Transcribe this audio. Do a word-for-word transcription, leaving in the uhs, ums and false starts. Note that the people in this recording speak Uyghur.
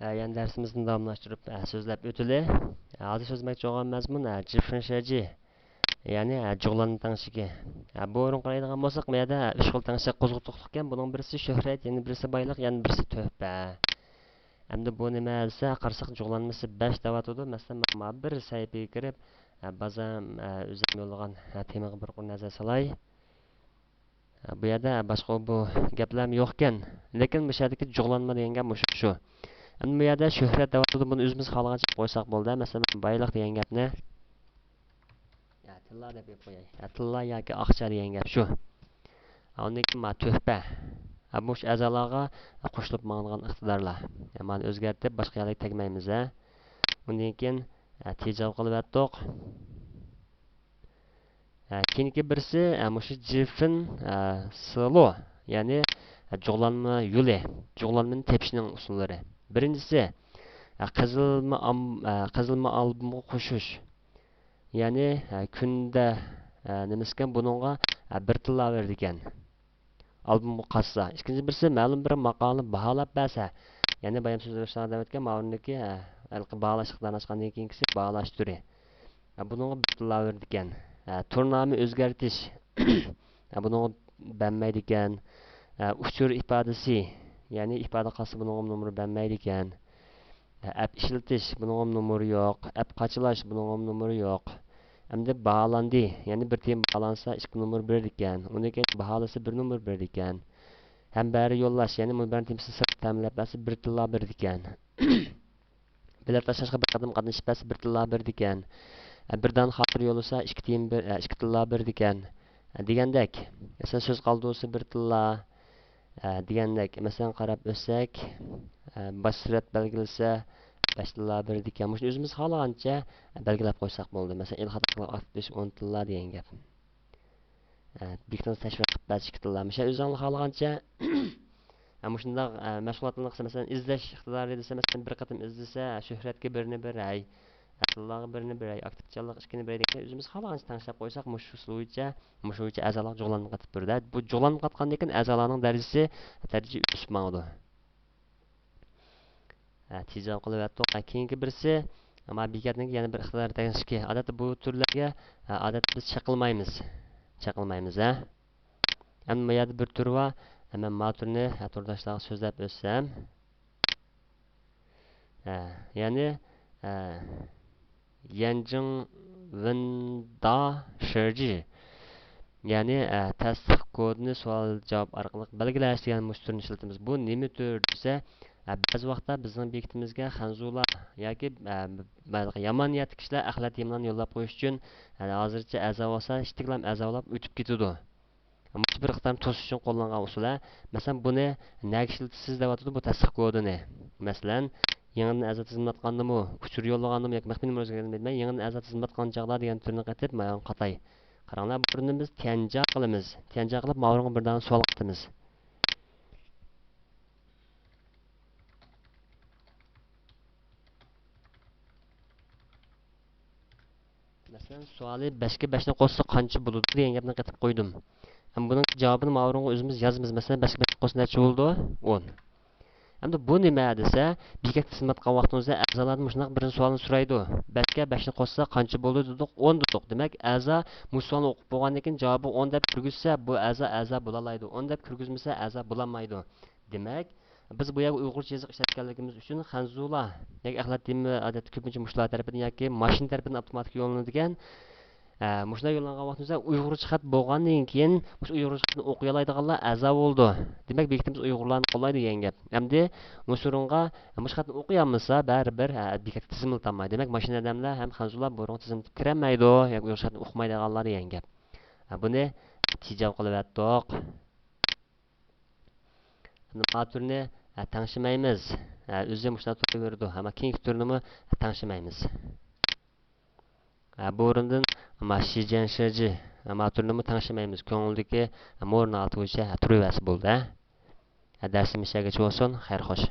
ئە، يەنە دەرسىمىزنى داۋاملاشتۇرۇپ، ئە، سۆزلەپ ئۆتىلى. ئە، ھازىر سۆزلىمەكچى بولغان مەزمۇن، ئە، جىفېنشەجى، يەنى، ئە، جۇغلانما تەڭشىكى. ئە، بۇ ئورۇنغا قارايدىغان بولساق، بۇ يەردە ئۈچ خىل تەڭشەك قوزغىتىقلىقكەن. بۇنىڭ بىرسى شۆھرەت، يەنە بىرسى بايلىق، يەنە بىرسى تۆھپە. ئەمدى بۇ نېمە دېسە، قارىساق جۇغلانمىسى بەش دەۋاتىدۇ. مەسىلەن، مانا بىر سەھىپىگە كىرىپ، ئە، بازام، ئە، ئۆزۈم يوللىغان، ئە، تېمىغا بىر قۇر نەزەر سالاي. ئە، بۇ يەردە باشقا بۇ گەپلەرمۇ يوقكەن. لېكىن مۇشۇ يەردىكى جۇغلانما دېگەن گەپ مۇشۇ، شۇ. ئەمدى بۇ يەردە شۆھرەت دەۋاتىدۇ، بۇنى ئۆزىمىز خالىغانچە قويساق بولدى. مەسىلەن، بايلىق دېگەن گەپنى، يا، تىللا دەپ بېرىپ قوياي. يا، تىللا ياكى ئاقچا دېگەن گەپ شۇ. ئۇندىن كېيىن مانا تۆھپە. ھە، مۇشۇ ئەزالارغا قوشۇلۇپ ماڭىدىغان ئىقتىدارلار. يا، مانا ئۆزگەرتىپ باشقا يەرلەرگە تەگمەيمىز، ھە. ئۇندىن كېيىن، ھە، تېجاۋ قىلىۋەتتۇق. ھە، كېيىنكى بىرسى، ھە، مۇشۇ جىفېن، ھە، سىلو، يەنى، ھە، جۇغلانما يولى، جۇغلانمىنى تېپىشنىڭ ئۇسۇللىرى. بىرىنچىسى، ھە، قېزىلما ئام-، ھە، قېزىلما ئالبومغا قوشۇش. يەنى، ھە، كۈندە، ھە، نېمىسىكەن، بۇنىڭغا، ھە، بىر تىللا بېرىدىكەن. ئالبومغا قاتسا. ئىككىنچى بىرسى، مەلۇم بىر ماقالىنى باھالاپ بەرسە. يەنى بايام سۆزلەشتىڭلار دەۋەتكەن، ماۋۇنىڭكى، ھە، ھېلىقى باھالاش ئىقتىدارىنى ئاچقاندىن كېيىنكىسى باھالاش تۈرى. ھە، بۇنىڭغا بىر تىللا بېرىدىكەن. ھە، تۈرنامە ئۆزگەرتىش. ھە، بۇنىڭغا بەرمەيدىكەن. ھە، ئۇچۇر ئىپادىسى. يەنى ئىپادە قالسا بۇنىڭغا نومۇر بەرمەيدىكەن. ئەپ ئىشلىتىش، بۇنىڭغىمۇ نومۇر يوق. ئەپ قاچىلاش، بۇنىڭغىمۇ نومۇر يوق. ئەمدى باھالاندى، يەنى بىر تېما باھالانسا، ئىككى نومۇر بېرىدىكەن. ئۇنىڭ كېيىن باھالىسا، بىر نومۇر بېرىدىكەن. ھەمبەرى يوللاش، يەنى مۇنبەرنىڭ تېمىسىنى سىرتقا تەمىنلەپ بەرسە، بىر تىللا بېرىدىكەن. بېلەت تاشلاشقا بىر قېتىم قاتنىشىپ بەرسە، بىر تىللا بېرىدىكەن. بىر دانە خاتىرە يوللىسا، ئىككى تىيىن بېر-، ئىككى تىللا بېرىدىكەن. دېگەندەك، مەسىلەن، سۆز قالدۇرسا، بىر تىللا. ئە، دېگەندەك، مەسىلەن، قاراپ ئۆتسەك، ئە، باش سۈرەت بەلگىلىسە، بەش تىللا بېرىدىكەن. مۇشۇنى ئۆزىمىز خالىغانچە بەلگىلەپ قويساق بولدى. مەسىلەن، ئېلخەت ئارقىلىق ئاكتىپ قىلىش ئون تىللا دېگەن گەپ. ئە، بېكىتىڭىز تەشۋىق قىلىپ بەش ئىككى تىللا. مۇشۇ ئۆزۈڭلار خالىغانچە، ئە، مۇشۇنداق، ئە، مەشغۇلاتلارنى قىلسا، مەسىلەن، ئىزدەش ئىقتىدارى دېسە، مەسىلەن، بىر قېتىم ئىزدىسە، شۆھرەتكە بىرنى بېرەي، تىللاغا بىرنى بېرەي، ئاكتىپچانلىق ئىككىنى بېرەي دېگەن ئۆزىمىز خالىغانچە تەڭشەپ قويساق، مۇشۇ ئۇسۇل بويىچە مۇشۇ بويىچە ئەزالارغا جۇغلانما قېتىپ بېرىدۇ. بۇ جۇغلانما قاتقاندىن كېيىن ئەزالارنىڭ دەرىجىسى، دەرىجە ئۆسۈپ ماڭىدۇ. ھە، تېجاۋ قىلىۋەتتۇق. ھە، كېيىنكى بىرسى، مانا بېكەتنىڭكى يەنە بىر ئىقتىدار تەڭشىكى. ئادەتتە بۇ تۈرلەرگە، ھە، ئادەتتە بىز چېقىلمايمىز. چېقىلمايمىز، ھە. ئەمما ما يەردە بىر تۈر بار. ھە، مەن ما تۈرنى، ھە، تورداشلارغا سۆزلەپ ئۆتسەم. ھە، يەنى، ھە، يەنجىڭ ۋېندا شىجى. يەنى، ئە، تەستىق كودىنى سوئال جاۋاب ئارقىلىق بەلگىلەش دېگەن مۇشۇ تۈرنى ئىشلىتىمىز. بۇ نېمە تۈر دېسە، ئە، بەزى ۋاقىتتا بىزنىڭ بېكىتىمىزگە خەنزۇلار ياكى، ئە، يامان نىيەتلىك كىشىلەر ئەخلەت تېمىلارنى يوللاپ قويۇش ئۈچۈن، ئە، ھازىرچە ئەزا بولسا، ئىتتىكلام ئەزا بولاپ ئۆتۈپ كېتىدۇ. مۇشۇ بىر ئىقتىدارنى توسۇش ئۈچۈن قوللانغان ئۇسۇل، ھە. مەسىلەن، بۇنى نەگە ئىشلىتىسىز دەۋاتىدۇ، بۇ تەستىق كودىنى. مەسىلەن، يېڭىدىن ئەزا تىزىملاتقاندىمۇ، ئۇچۇر يوللىغاندىمۇ ياكى مەخپىي نومۇر ئۆزگەرگەندىمۇ بىلمەي، يېڭىدىن ئەزا تىزىملاتقان چاغدا دېگەن تۈرنى قېتىپ، مايان قاتاي. قاراڭلار، بۇ تۈرنى بىز تيەنجا قىلىمىز. تيەنجا قىلىپ، ماۋۇنىڭغا بىر دانە سوئال قاتىمىز. مەسىلەن، سوئالى بەشكە بەشنى قوشسا قانچە بولىدۇ دېگەن گەپنى قېتىپ قويدۇم. ئەمما بۇنىڭ جاۋابىنى ماۋۇنىڭغا ئۆزىمىز يازىمىز. مەسىلەن، بەشكە بەشنى قوشسا نەچچە بولىدۇ؟ ئون. ئەمدى بۇ نېمە دېسە، بېكەتكە تىزىملاتقان ۋاقتىڭىزدا ئەزالاردىن مۇشۇنداق بىرىنچى سوئالنى سورايدۇ. بەشكە بەشنى قوشسا قانچە بولىدۇ دېدۇق؟ ئون دېدۇق. دېمەك، ئەزا مۇشۇ سوئالنى ئوقۇپ بولغاندىن كېيىن جاۋابى ئون دەپ كىرگۈزسە، بۇ ئەزا ئەزا بولالايدۇ. ئون دەپ كىرگۈزمىسە، ئەزا بولالمايدۇ. دېمەك، بىز بۇ يەرگە ئۇيغۇرچە يېزىق ئىشلەتكەنلىكىمىز ئۈچۈن خەنزۇلار ياكى ئەخلەت تېما ئادەتتە كۆپىنچە مۇشۇلار تەرىپىدىن ياكى ماشىنا تەرىپىدىن ئاپتوماتىك يوللىنىدىكەن. ئە، مۇشۇنداق يوللانغان ۋاقتىمىزدا ئۇيغۇرچە خەت بولغاندىن كېيىن، مۇشۇ ئۇيغۇرچە خەتنى ئوقۇيالايدىغانلار ئەزا بولىدۇ. دېمەك، بېكىتىمىز ئۇيغۇرلارنى قوللايدۇ دېگەن گەپ. ئەمدى مۇشۇ ئورۇنغا مۇشۇ خەتنى ئوقۇيالمىسا، بەرىبىر، ئە، بېكەتكە تىزىملىتالمايدۇ. دېمەك، ماشىنا ئادەملەر ھەم خەنزۇلار بۇ ئورۇنغا تىزىملىتىپ كىرەلمەيدۇ ياكى ئۇيغۇرچە خەتنى ئۇقمايدىغانلار دېگەن گەپ. ئە، بۇنى تېجاۋ قىلىۋەتتۇق. ئەمدى ما تۈرنى، ھە، تەڭشىمەيمىز. ھە، ئۆزى مۇشۇنداق تۇرۇۋېرىدۇ. ئەمما كېيىنكى تۈرنىمۇ، ھە، تەڭشىمەيمىز. ھە، بۇ ئورۇندىن، ئەمما شىجيەن شىجى، ھە، ما تۈرنىمۇ تەڭشىمەيمىز. كۆڭۈلدىكى، ھە، مورىنىڭ ھالىتى بويىچە، ھە، تۇرۇۋەرسە بولدى، ھە. ھە، دەرسىمىز شەگىچە بولسۇن. خەير خوش.